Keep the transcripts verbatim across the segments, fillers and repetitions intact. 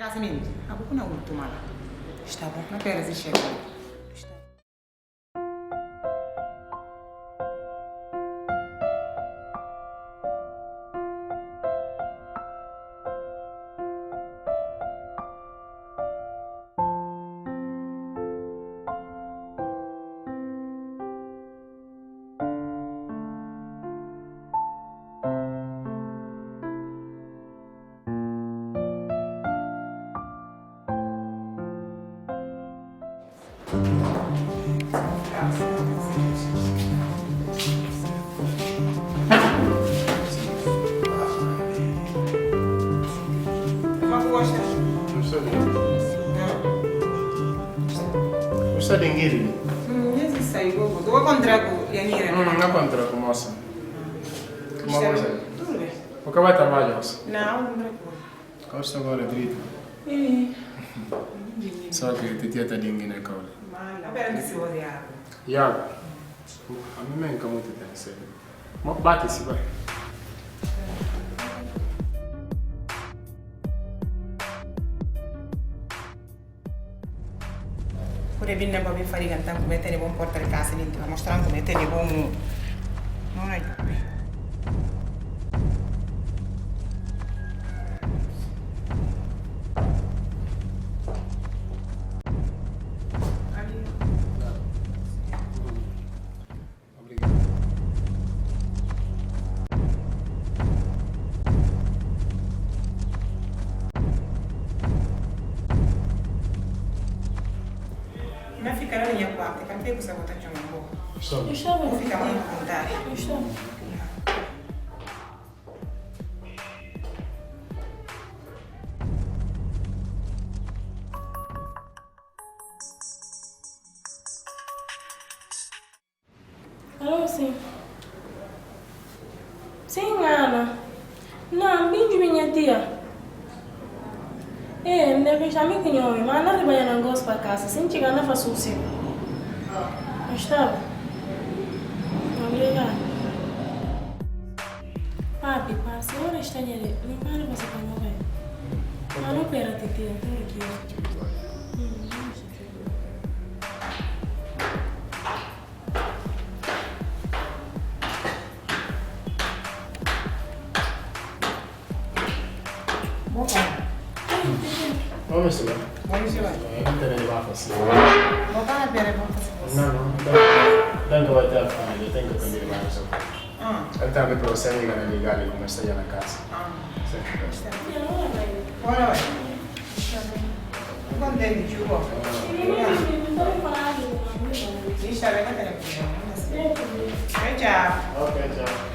Kasamentu, abo ku na ultima la. Esta bon, na pera si shega. Osta dengiri. Mm, na kontra ku mosa. Mo ka bai tarbaju osa? Nau, kontra ku. Kau sta agora dritu? Ii. So ke titia ta dingi na kau li. Mala, pera ki si odi agu. Ya. Ami men ka mutu ten se. Mo bati si bai. Kuda bin na ba bin fadiga ntan, kume tene bon porta di kasa ninti, ba mostra kume tene bon. No na jubi. Obrigadu. Na fika na ña kuartu, kan pe kusa bo ta txoma bo. Sta bon. Sta bon. Bo fika na konta. Sta bon. Alo, sin. Sin, Ana. Na, mi bin jubi ña tia. E, mi debe xami ku ña omi, ma na riba ña na gos pa kasa, sin ciga na fasi usiku. Esta bon. Obrigadu. Papi, pa, se ora esta ña de, mi para pasa pa mo bai. Ma no pera titia, thank you. Mm, no. Bo ka? Bo mesti ba? Bo mesti ba? E, no tene ba fasi. Bo ka pere bo fasi. No, no. Tenke bai te família, tenke aprende ba fasi. Ah. El tambe, pero se liga na liga li, komu esta ya na kasa. Ah. Si. Ora bai. Kontenti, txubo. Ixi, a vena telefono. Good job. Ok, ciao.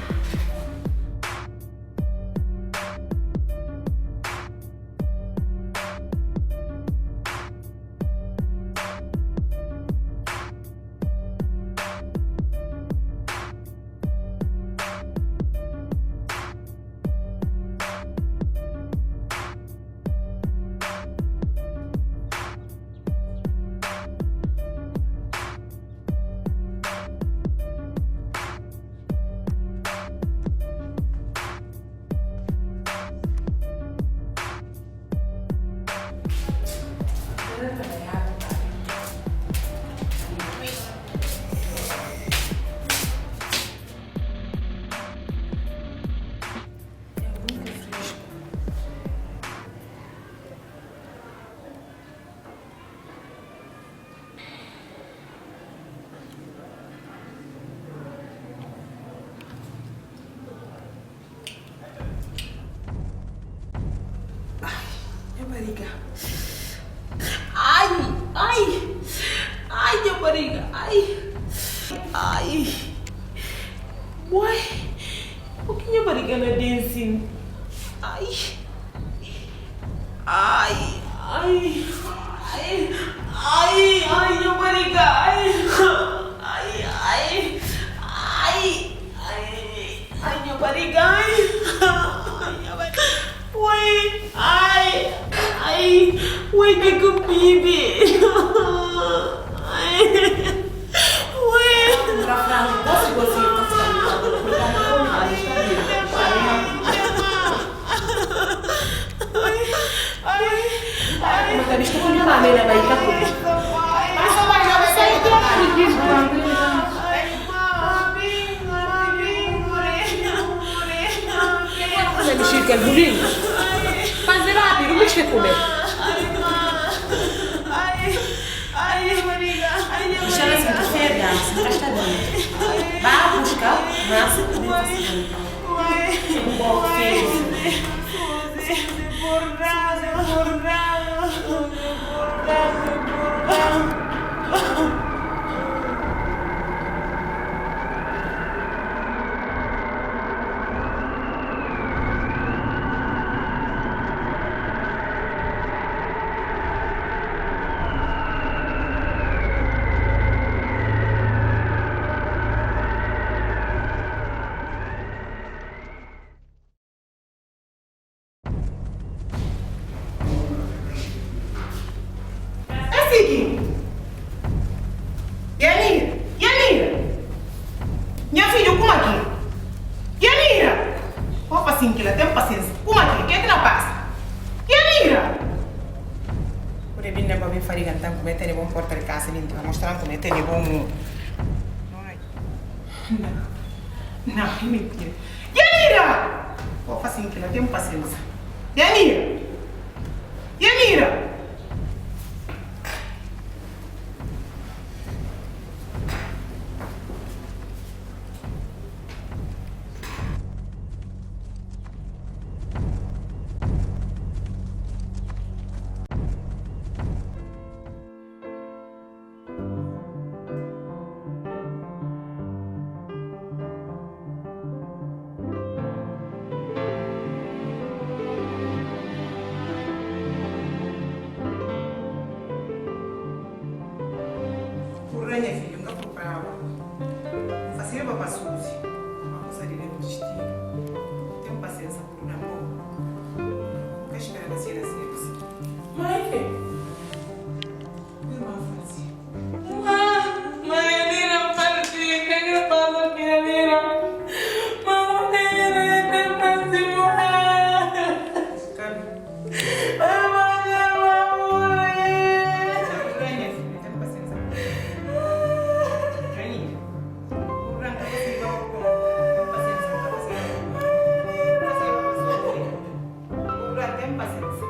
Ai, nha bariga. Ai, ai. Ai, nha bariga. Ai. Ai. Uai. O ke nha bariga na den sin? Ai. Ai, ai, ai, ai, ai, nha bariga, ai, ai, ai, ai, ai, ai, nha bariga, ai, ai, nha bariga. Oi, ai, ai, oi, ke ke bibi. Ai, oi. Ai, ai, ai, Bistu ku nyama mena bai ka ku. Pasa bai na sai dia. Kume mexika bulin. Faze rapidu, mexi kume. Ai, ai, ai, ai, ai. Bixa la sinti ferda, sinti kasta dali. Ba buska, mas, Esiki? Yanira, Yanira. Nha fidju, kuma ki? Yanira. O fasin kila, ten pasensa. Kuma ki? Ke ki na pasa? Yanira. Kude bin na ba bin fariga ntan, kume tene bon porta di kasa limpu, mostra kume tene bon. Na, na, i mentira. Yanira! O fasin kila, ten pasensa. Yanira! Yanira! Purda, nha fidju, N ka prupara. N fasi riba pa Suzi. Ma kusa di ben distidu. Ten pasensa, purda, bo. N ka spera na sena sena. Mai, ke? Irma Franci. Mai, mai, Nira Franci, ke ke pasa ku Nira? Mama, ke Nira, ke Franci, mai. Kalma. Mama, Nira, mama, mai. Rainha, ten pasensa. Rainha. Purda, ten pasensa, ten pasensa. Purda, ten pasensa.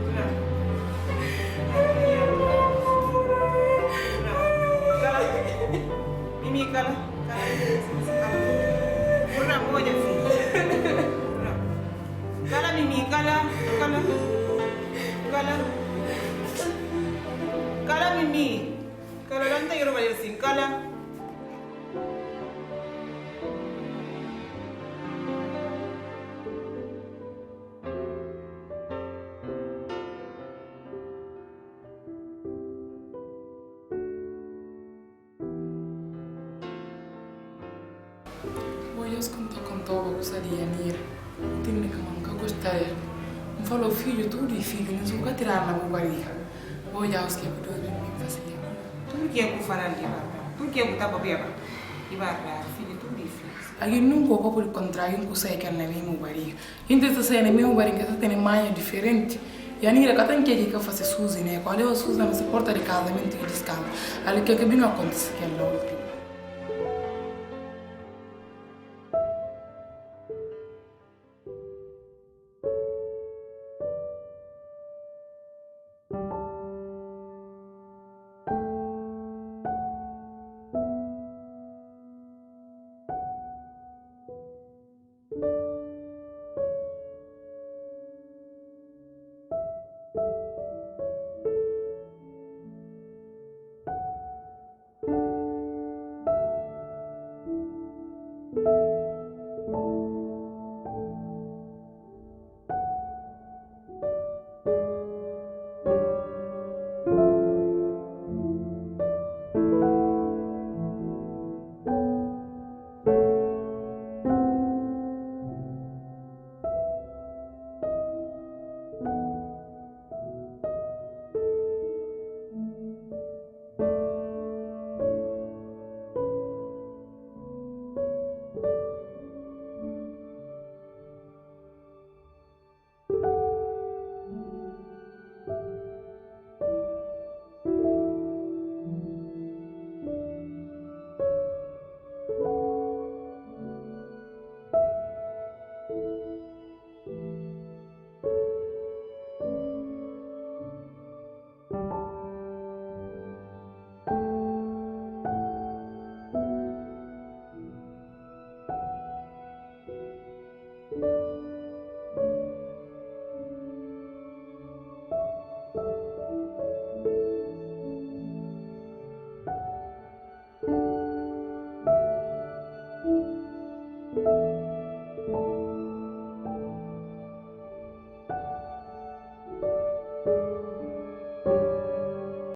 Purda. Kala. Mimi, kala. Kala. Purda, mo ya fi. Purda. Kala, Mimi, kala. Kala. Kala. Kala, Mimi. Kala, lanta, yoro, ba, sin, kala. Bo, Deus, konta, konta, bo, kusa di Yanira. N tende kaman N ka gosta del. N fala, o fidju, tudu i fidju, nin su ka tira na bo bariga. Bo, Deus, ke ku dos mil bin fasi ya. Tudu ke ku fala di ba. Tudu ke ku ta papia ba. I ba, fidju, tudu i fidju. Algin nunka o ka pudi kontra algin ku sai kel na memu bariga. Jintis ta sai na memu bariga, ta tene maña diferenti. Yanira ka ta kere ke ka fasi Suzi, ne? Kual e Suzi na se porta di kazamentu i diskansa. Ali ke ke bin akontise kel na ultimu.